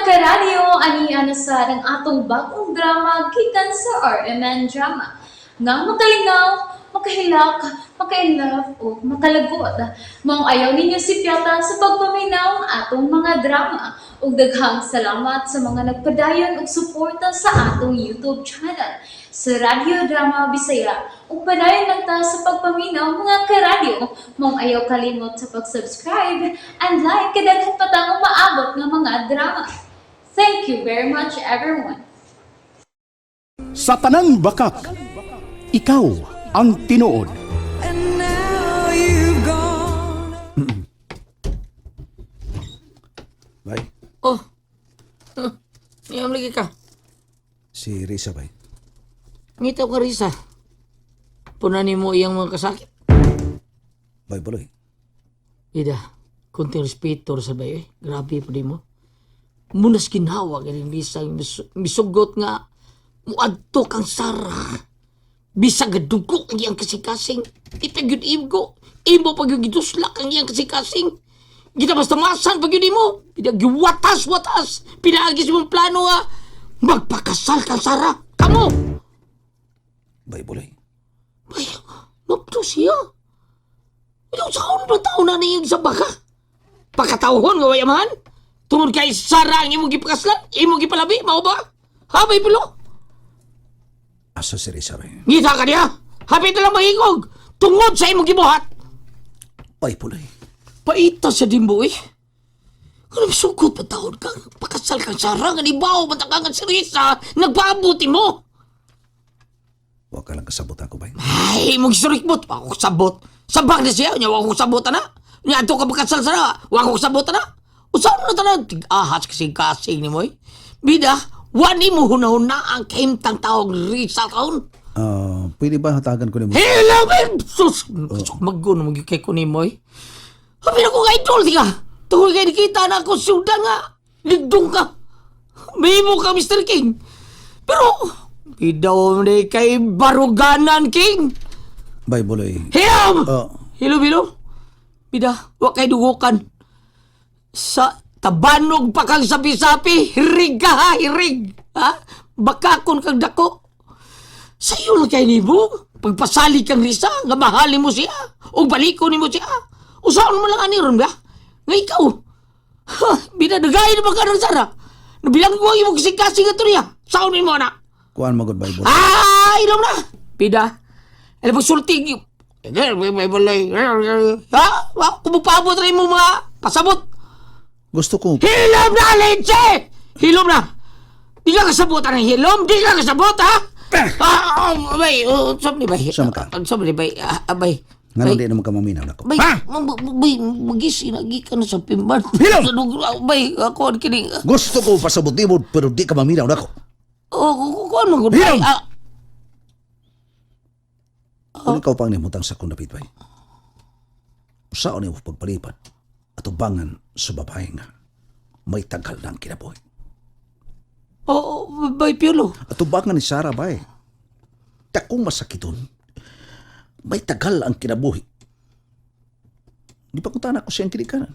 Karadyo, ani na sa ang atong bagong drama gikan sa RMN Drama. Nga makalingaw, makahilak, maka-inlove o makalagot. Maong ayaw ninyo sipyata sa pagpaminaw ang atong mga drama. Ug daghang salamat sa mga nagpadayon og suporta sa atong YouTube channel sa Radyo Drama Bisaya. Ug padayon lang ta sa pagpaminaw, mga karadyo. Maong ayaw kalimot sa pag-subscribe and like kay daghan pa tang umaabot nga mga drama. Thank you very much, everyone. Sa tanang bakak, ikaw ang tinuod. And now you've gone. Bay, Oh. Ngayam lagi ka. Si Risa, bay. Ngitaw ka, Risa. Punan mo iyang mga kasakit. Bay, buloy. Ida, kunting respeto sa bayo eh. Grabe po di mo. Munas ginawa ka rin, Risa. Misugot nga muadto kang Sara. Bisag dugo ang iyang kasing-kasing. Ita gyud imgo. Imo pag yung giduslak ang iyang kasing-kasing. Gita basta masan pag yun imo. Pina giwatas-watas. Pinaagis mong plano nga. Magpakasal kang Sara. Kamo! Bay, buloy. Ay, mapto siya. Ikaw sa kaon ba tao na niyang sa baka? Pagkatauhon nga wayamahan? Tungod kay Sara ang imong gipakaslan, imong gipalabi, mao ba? Habay pulo. Asa si Risa, bay? Ngita ka niya. Hapit na lang mahingog. Tungod sa imong gibuhat. Bay, buloy. Paita sa dimbo eh. Ano sugot pa taon kang pakasal kang Sara nga nibaw matakangan si Risa, nagpaabuti mo. Huwag ka lang kasabot ako, bay. Ay, mong surikbot. Wa ko sabot. Sabak na siya. Nya, wa ko sabot na. Nya, ato ka makasal sana. Wa ko sabot na. Usaon na tanan. Tig-ahas kasing kasing ni mo eh. Bida, wani mo hunahuna ang kahimtang taong Risa kaon. Ah, pwede ba hatagan ko nimo? Hello, man! Sus! Maguno mo kay ko ni mo eh. Habi na ko nga idol, di ka. Tungod kay nakita na ako siyuda nga. Ligdong ka. May mo ka, Mr. King. Pero, bidaw ni kay Baruganan, King. Bay, buloy. Hilom! Oh, Hilom, hilom. Bida, wa kay dugukan. Sa tabanog pa kang sapi-sapi, hirig ka ha, hirig. Ha? Bakakon kang dako. Sa iyo lang kay nimo. Pagpasali kang Risa, nga mahalin mo siya. O balikon nimo siya. Usaon mo lang ani ron ba? Nga ikaw. Ha, bida, nagayin na ba ka nun, Sara? Nabilang ko ang imong kasing-kasing ato niya. Saon mo na. Kuan mo gud, bay, buloy. Ah, ilom na. Pida. Ano pag sulting? Ha? Kumupabot rin mo mga pasabot. Gusto ko Hilom na, Lindsay! Hilom na. Di ka kasabot ang hilom. Di ka kasabot, ha? Ah, oh, bay, oh, saan ni bay? Saan ka? Saan ni bay? Ah, bay. Ngano di naman ka maminaw nako? Bay, bay, magisi lagi ka na sa pimban. Hilom! Sa bay, ako ang kining. Gusto ko pasabot nimo pero di ka maminaw nako. Oh, kuan man gud, bay. Hilom! Ah, Kung ikaw pang nimutang sa akong dapit, bay. Usaon nimo pagpalipan at ubangan sa babae nga may tagal ng kinabuhi. Oh, bay, Piolo. At ubangan ni Sarah, bay. Takong masakiton, may tagal ang kinabuhi. Di pa kunta na ako siyang kinikanan.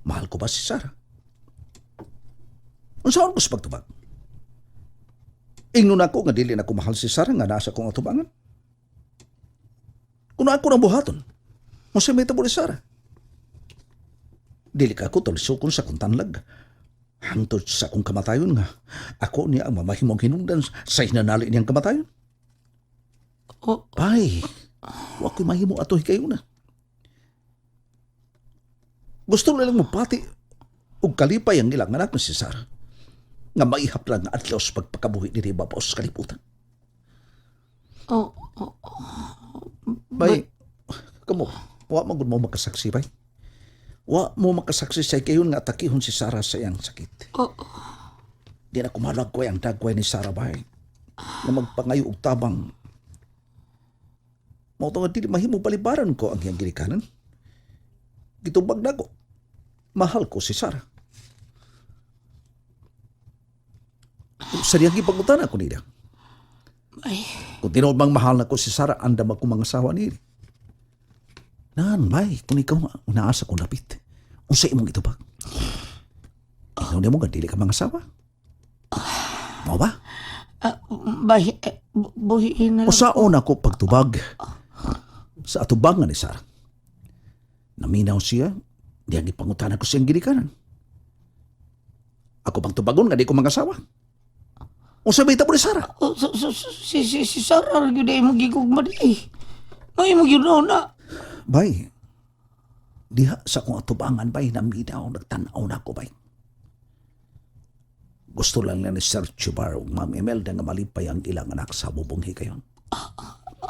Mahal ko ba si Sarah? Unsaon ko sa pagtubag? Ingnon ako nga dili na ko mahal si Sarah nga nasa kong atubangan. Kung ako nang buhaton, unsa may tabo ni Sarah? Dili ka ko tulisokon sa kong tanlag. Hangtod sa akong kamatayon nga, ako niya ang mamahimong hinungdan sa hinanali niyang kamatayon. Oh. Ay, wa ko'y mahimo ato kayo na. Gusto na lang mapati og kalipay ang ilang anak na si Sarah nga maihap lang nga adlaw sa pagpakabuhi ni Riba sa kalibutan. Oh. Bay, kamo, wa man gud mo makasaksi, bay. Wa mo makasaksi sa kayon nga atakihon si Sarah sa iyang sakit. Oh. Di na kumalagway ang dagway ni Sarah, bay. Nga magpangayo og tabang. Mao to nga dili mahimo balibaran ko ang iyang ginikanan. Gitubag na ko. Mahal ko si Sarah. Sa diyang gipangutana ko nila. Ay. Kung tinuod bang mahal na ko si Sarah, andam ako mga asawa niya. Nan, bay, kung ikaw naasa kong lapit, unsa imong itubag? Ikaw Ingon nimo nga dili ka mangasawa. Mao ba? Ah, bay, eh, buhiin na lang. Usaon ako pagtubag sa atubangan ni Sarah. Naminaw siya, diyang ipangutana ko siyang ginikanan. Ako bang tubagon nga di ko mangasawa? Unsa may tabo ni Sarah? Oh, si Sarah, gyud ay imong gigugma di eh. Ay, imong gyud na. Bay, diha sa akong atubangan, bay, naminaw, nagtanaw na ako, bay. Gusto lang na ni Sir Chubar ug Ma'am Imelda nga malipay ang ilang anak sa bubong higayon.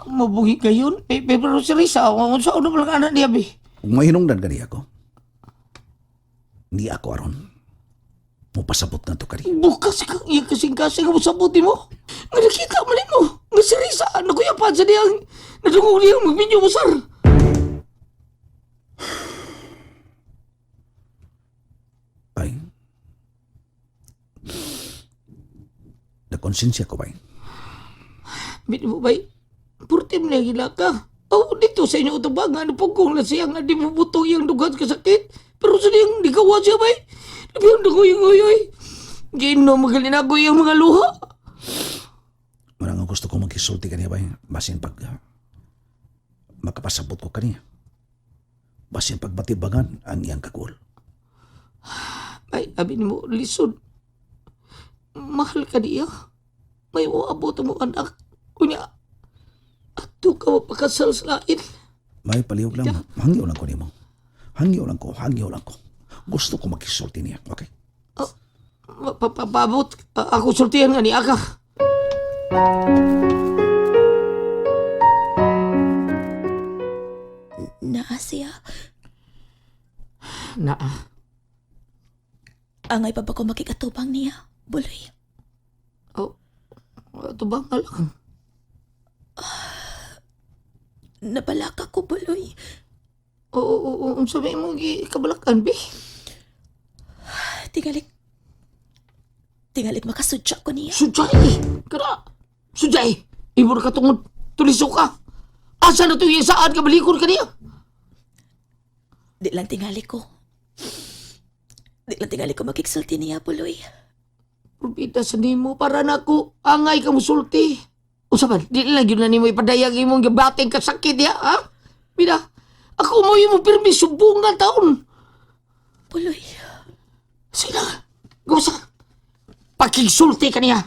Mabuhi kayon. Eh, pero si Risa, kung sa ano lang anak niya, bi. Kung mahinungdan gani ako, ni ako aron, mupasabot na to kani. Bukas kang iya kasing-kasing ang sabuti mo. Nga nakita man mo. Nga si Risa, nakuyapan sa diyang, nadungog niyang magbinyo mo, sir. Ay, nakonsensya ko, bay. Bini mo, bay, purtim na gila ka. Oh, dito sa inyo utubang, ano po kung na siya nga di mo butong iyang dugan kasakit. Pero sa diyang digawa siya, bay. Labi ang dugo yung oy, oy. Gino, magaling ako iyang mga luha. Marang ang gusto ko magkisulti kaniya, bay. Basin pag makapasabot ko kaniya. Basin pag matibangan ang iyang kagul. Ay, abi ni mo, lisod. Mahal ka niya. May uabot mo anak. Kunya, ato ka mapakasal sa lain. May palihog lang. Hangyo lang ko nimo. Hangyo lang ko, hangyo lang ko. Gusto ko magkisulti niya, okay? Mapapabot, ako sultihan nga ni Aga. Naa siya. Naa, Angay pa ba ko makikatubang niya? Buloy. oh, ato ba nga lang? Nabalaka ko, Buloy. Oo, oo, oo, unsa may imong gikabalakan, bi? Tingalik. Tingalik makasudya ko niya. Sujay! Kana! Sujay! Ibor ka tungod, tuliso ka! Asa na to yung saan ka balikon ka niya? Di lang tingali ko. Di lang tingali ko makiksulti niya, Buloy. Rubita sa nimo para nako angay ka musulti. Usa man, di lang yun na nimo ipadayag imong gibating kasakit ya, ha? Bida, ako mo yung pirmi subungan taon. Buloy. Sige na, gusa. Pakigsulti ka niya.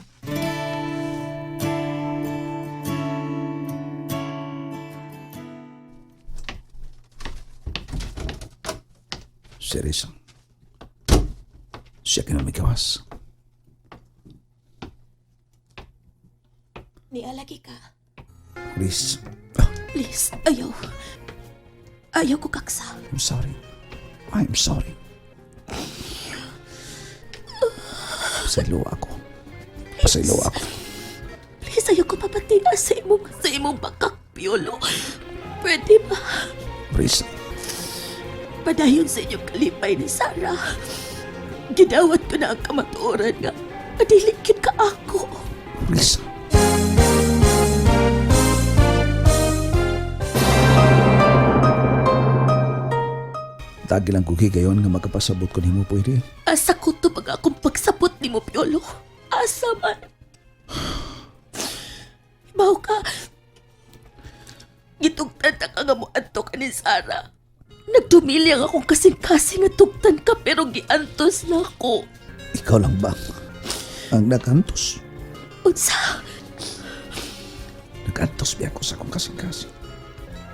Seryoso. Siya kinamikawas. Nialagi ka. Please. Oh, Please, ayaw. Ayaw ko kaksa. I'm sorry. I'm sorry. Pasaylo ako. Pasaylo ako. Please, ayaw ko papatina sa imong bakak, Piolo. Pwede ba? Please. Padayon sa inyong kalipay ni Sarah. Gidawat ko na ang kamatuoran nga. Adilikit ka ako. Please. Tagi lang ko gayon nga makapasabot ko nimo pwede. Asa ko to pag akong pagsabot ni mo, Piolo. Asa man. Ibaw ka. Gitugtan ta ka nga mo anto ka ni Sarah. Nagdumilyang akong kasing-kasing nga tugtan ka pero giantos na ako. Ikaw lang ba ang nagantos? Unsa? Nagantos biya ko sa akong kasing-kasing.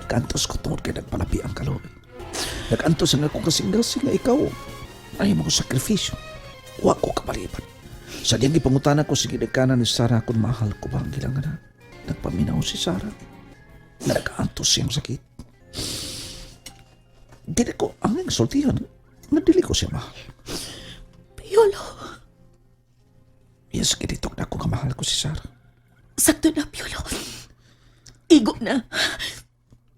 Nagantos ko tungod kay nagpalapi ang kaluoy. Nagantos ang akong kasing-kasing nga ikaw. Ay mo ko sakripisyo. Wa ko kapaliban. Sa diyang gipangutana ko sige nagkanan ni Sarah kung mahal ko ba ang ilang anak. Nagpaminaw si Sarah. Nga nagaantos siyang sakit. Dili ko, ang sultihan, nga dili ko siya mahal. Piolo. Yes, ginitok na ako nga mahal ko si Sarah. Sakto na, Piolo. Igo na.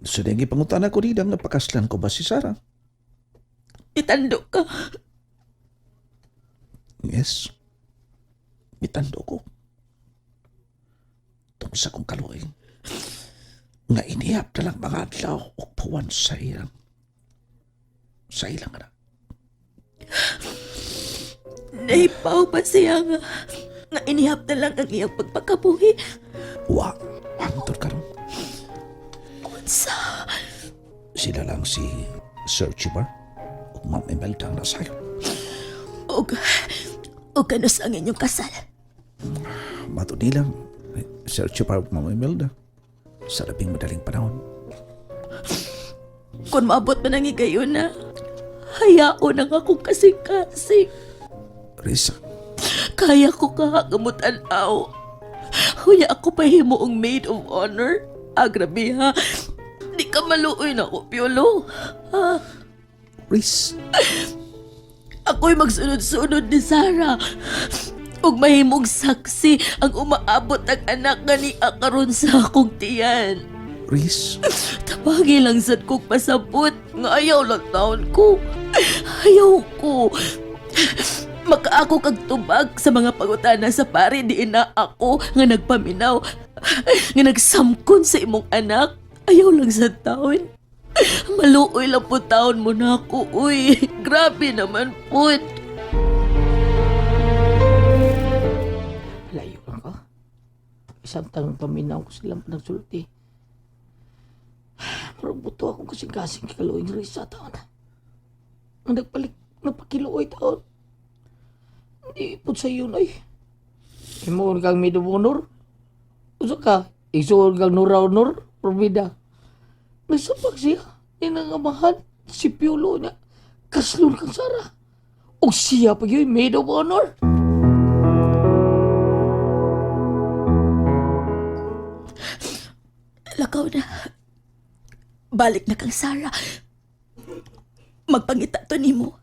Sa diyang gipangutana ko nila nga pakaslan ko ba si Sarah? Itando ka. Yes. Mitando ko. Tungkol sa kong kaluoy. Nga inihap na lang mga adlaw o puwan sa ilang. Sa ilang anak. Nahipaw pa siya nga, nga inihap na lang ang iyang pagpakabuhi. Wa, hangtod karon. Unsa? Sila lang si Sir Chibar ug Ma'am Imelda ang nasayon. Og, og kanus ang inyong kasal. Mato nila, Sir Chibar ug Ma'am Imelda sa labing madaling panahon. Kung maabot man ang higayon na, hayaon ang akong kasing-kasing. Risa, Kaya ko kakamutan aw. Hunya ako pahimo ang maid of honor. Ah, grabe ha. Di ka maluoy na ako, Piolo. Ha? Riz, Ako'y magsunod-sunod ni Sarah. Ug mahimong saksi ang umaabot ang anak nga ni karon sa akong tiyan. Riz, Tabagi lang sad kong pasabot nga ayaw lang taon ko. Ayaw ko. Makaako kag tubag sa mga pangutana sa pare di na ako nga nagpaminaw nga nagsamkon sa imong anak. Ayaw lang sa taon. Maluoy lang po taon mo na ako, uy. Grabe naman po. Layo lang ka. Isang tanong paminaw ko silang panagsulti. Murag buto akong kasing-kasing kikaluoy ni Risa taon. Ang nagpalik, nagpakiluoy taon. Hindi po sa iyo, ay. Imo kang maid of honor. Usa ka, isuon kang Nora Honor, Probida. Nagsabag siya, ninangamahan, si Piolo niya. Kaslon kang Sara. O siya pa yun, maid of honor. Lakaw na. Balik na kang Sarah. Magpangita to nimo.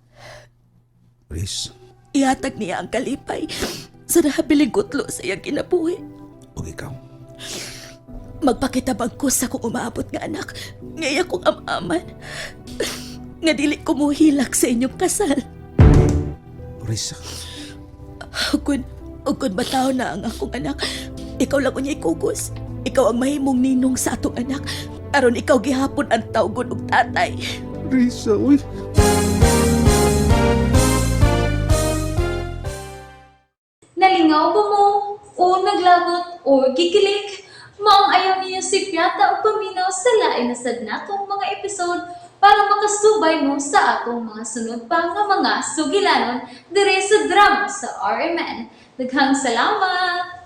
Riz, Ihatag niya ang kalipay sa nahabiling gutlo sa iyang kinabuhi. ug ikaw. Magpakitabang ko sa kung umaabot nga anak, nga iya kong amaman. Nga dili ko muhilak sa inyong kasal. Risa, Ukon, ukon bataw na ang akong anak. Ikaw lang unya ikugos. Ikaw ang mahimong ninong sa atong anak. Aron ikaw gihapon ang tawgon og tatay. Risa, uy. Nalingaw ba mo? O naglagot o gikilig? Maong ayaw niyo si Piata o paminaw sa lain na sad natong mga episode para makasubay mo sa atong mga sunod pa nga mga sugilanon dire sa drama sa RMN. Daghang salamat!